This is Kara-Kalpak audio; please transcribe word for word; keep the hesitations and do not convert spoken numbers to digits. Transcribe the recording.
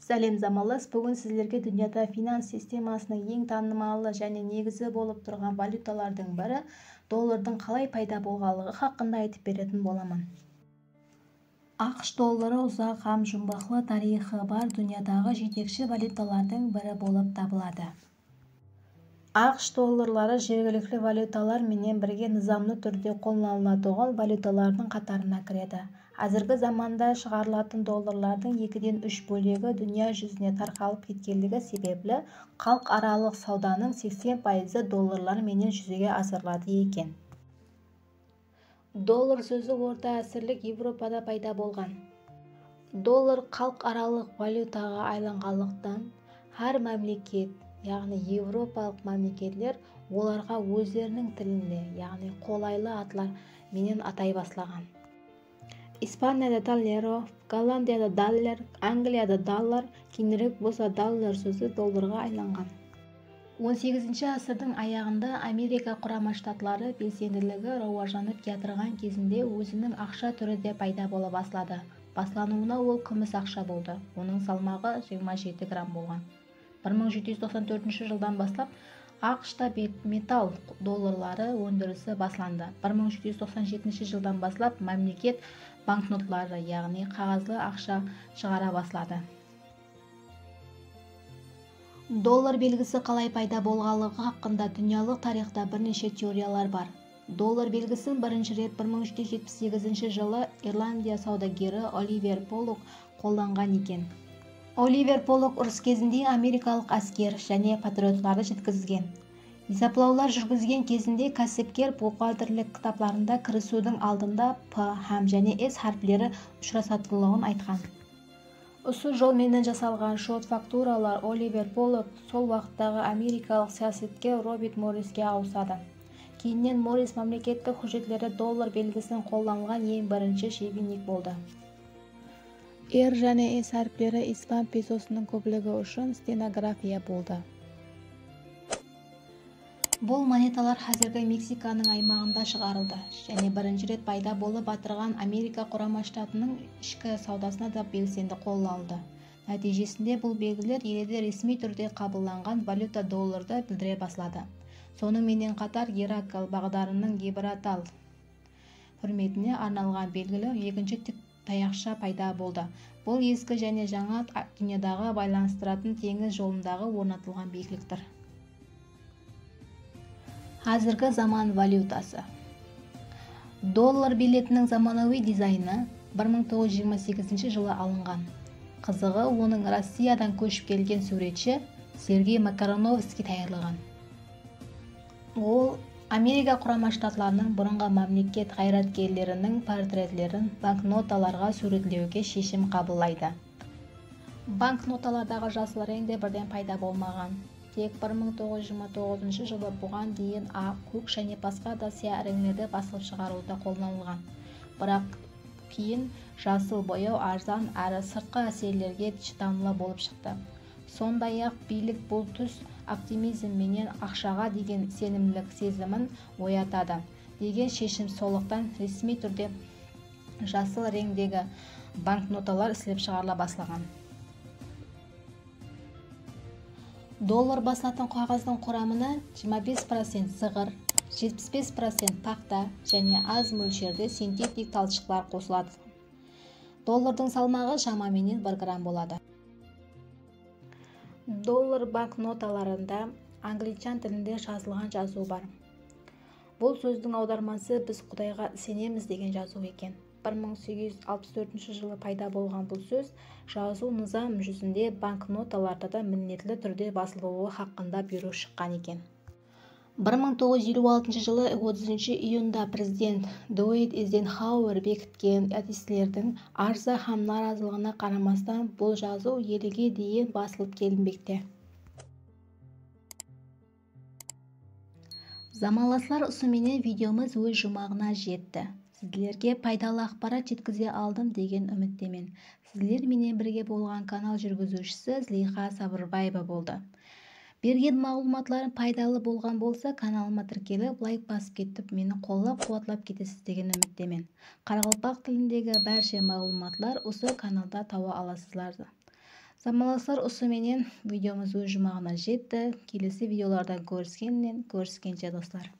Sálem, zamanlas! Búgin sizlerge dúnyada finans sistemasınıń eń tanımalı jáne negizi bolıp turǵan valyutalardıń biri dollardıń qalay payda bolǵanlıǵı haqqında aytıp beretin bolaman. AQSh dolları uzaq hám jumbaqlı tariyxı bar dúnyadaǵı jetekshi valyutalardıń biri bolıp tabıladı. AQSh dollarları jergilikli valyutalar menen birge nızamlı túrde qollanılatuǵın valyutalardıń qatarına kiredi. Házirgi zamanda shıǵarılatın dollarlardıń ekiden úsh bólegi dúnya júzine tarqalıp ketkenligi sebepli, xalıq aralıq sawdanıń seksen payızı dollarlar menen júzege asırıladı eken. Dollar sózi orta ásirlik Evropada payda bolǵan. Dollar xalıq aralıq valyutaǵa aylanǵanlıqtan, hár mámleket, yaǵnıy Evropalıq mámleketler olarǵa ózleriniń tilinde, yaǵnıy qolaylı atlar menen atay baslaǵan. Ispaniyada talero, Gollandiyada daller, Angliyada dallar, keyinirek bolsa dollar sózi dollarǵa aylanǵan. On segizinshi ásirdiń ayaǵında Amerika Qurama Shtatları belsendiligi rawajlanıp kiyatırǵan gezinde óziniń aqsha túri de payda bola basladı. Baslanıwına ol kúmis aqsha boldı. Onıń salmaǵı jigirma jeti gramm bolǵan. Bir mıń jeti júz toqsan tórtinshi jıldan baslap AQShta be-, metall dollarları óndirisi baslandı. Bir mıń jeti júz toqsan jetinshi jıldan baslap mámleket banknotları, yaǵnıy qaǵazlı aqsha shıǵara basladı. Dollar belgisi qalay payda bolǵanlıǵı haqqında dúnyalıq tariyxta bir neshe teoriyalar bar. Dollar belgisin birinshi ret bir mıń jeti júz jetpis segizinshi jılı Irlandiya sawdageri Oliver Pollok qollanǵan eken. Oliver Pollok urıs gezinde amerikalıq ásker jáne patriotlardı jetkizgen. Esaplawlar júrgizgen gezinde kásipker buxgalterlik kitaplarında kirisiwdiń aldında P hám jáne S háripleri ushırasatınlıǵın aytqan. Usı jol menen jasalǵan shot-fakturalar Oliver Pollok sol waqıttaǵı amerikalıq siyasatker Robert Morriske awısadı. Keyninen Morris mámleketlik hújjetleri dollar belgisin qollanǵan eń birinshi shebinnik boldı. R jáne S háripleri ispan pesosınıń kópligi ushın stenografiya boldı. Bul monetalar házirgi Meksikanıń aymaǵında shıǵarıldı jáne birinshi ret payda bolıp atırǵan Amerika Qurama Shtatınıń ishki sawdasına da belsendi qollanıldı. Nátiyjesinde bul belgiler ele de resmiy túrde qabıllanǵan valyuta dollardı bildire basladı. Sonıń menen qatar, Gerakl baǵdarınıń Gibraltar húrmetine arnalǵan belgili ekinshi tik tayaqsha payda boldı. Bul eski jáne jańa a-, dúnyadaǵı baylanıstıratın teńiz jolındaǵı ornatılǵan biyikliktir. Házirgi zaman valyutası. Dollar biletiniń zamanagóy dizaynı bir mıń toǵız júz jigirma segizinshi jılı alınǵan. Qızıǵı, onıń Rossiyadan kóship kelgen súwretshi Sergey Makaronovskiy tayarlaǵan. Ol Amerika Qurama Shtatlarınıń burınǵı mámleket ǵayratkerleriniń portretlerin banknotalarǵa súwretlewge sheshim qabıllaydı. Banknotalardaǵı jasıl reń de birden payda bolmaǵan. Tek bir mıń toǵız júz jigirma toǵızınshı jılı buǵan deyin aq, kók jáne basqa da siyah reńlerde basılıp shıǵarıwda qollanılǵan. Biraq keyin jasıl boyaw arzan ári sırtqı áserlerge shıdamlı bolıp shıqtı. Sonday-aq, biylik bul tús optimizm menen aqshaǵa degen isenimlilik sezimin oyatadı, degen sheshim solıqtan resmiy túrde jasıl reńdegi banknotalar islep shıǵarıla baslaǵan. Dollar basılatuǵın qaǵazdıń quramına jigirma bes procent zıǵır, jetpis bes procent paxta jáne az mólsherde sintetik talshıqlar qosıladı. Dollardıń salmaǵı shama menen bir gramm boladı. Dollar banknotalarında anglichan tilinde jazılǵan jazıw bar. Bul sózdiń awdarması "Biz Qudayǵa isenemiz" degen jazıw eken. Bir mıń segiz júz alpıs tórtinshi jılı payda bolǵan bul sóz jazıw nızam júzinde banknotalarda da minnetli túrde basılıwı haqqında buyrıq shıqqan eken. Bir mıń toǵız júz eliw altınshı jılı otızınshı iyunda prezident Dueyt Eyzenxauer bekitken artistlerdiń arzı hám narazılıǵına qaramastan, bul jazıw elege deyin basılıp kelinbekte. Zamanlaslar, usı menen videomız óz juwmaǵına jetti. Sizlerge paydalı aqparat jetkize aldım degen úmittemen. Sizler menen birge bolǵan kanal júrgiziwshisi Zliyxa Sabırbaeva boldı. Bergen maǵlıwmatlarım paydalı bolǵan bolsa, kanalıma tirkelip, layk basıp ketip, meni qollap-quwatlap ketesiz degen úmittemen. Qaraqalpaq tilindegi bárshe maǵlıwmatlar usı kanalda tawa alasızlar. Zamanlaslar, usı menen videomız óz juwmaǵına jetti. Kelesi videolarda kóriskennen, kóriskenshe, doslar.